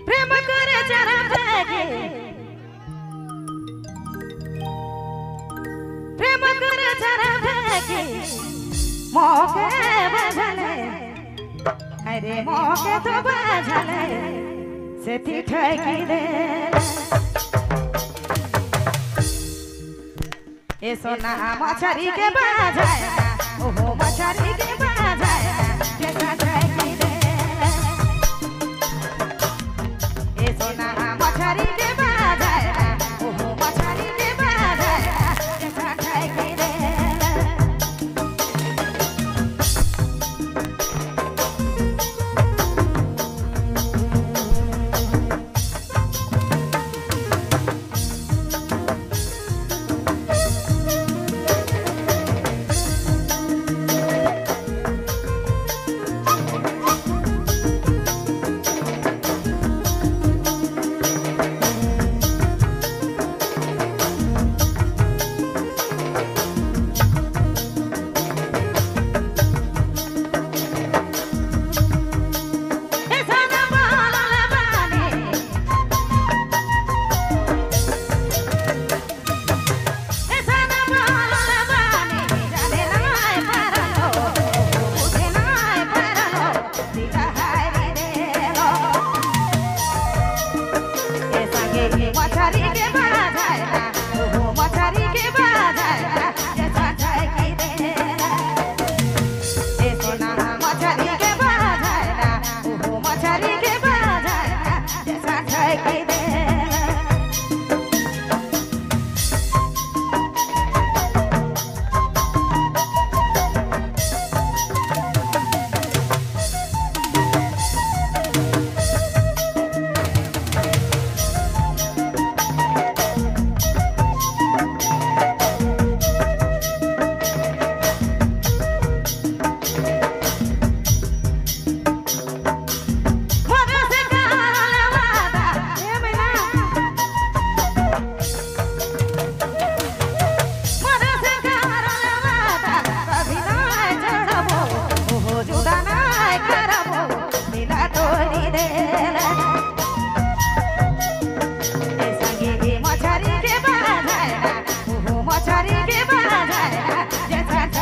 प्रेम करे जरा भागे प्रेम करे जरा भागे मोके बाझले अरे मोके तो बाझले सेती ठकी दे ए सोना मछरी के बाजाए ओहो मछरी के बाजाए कैसा ठकी दे ए सोना मछरी के बाजाए ओहो मछरी के बाजाए कैसा ठकी दे। मछरी के बाजाए ओहो मछरी के बाजाए कैसा ठकी दे ए सोना मछरी के बाजाए ओहो मछरी के बाजाए कैसा ठकी दे। मछरी के बाजाए ओहो मछरी के बाजाए जैसा।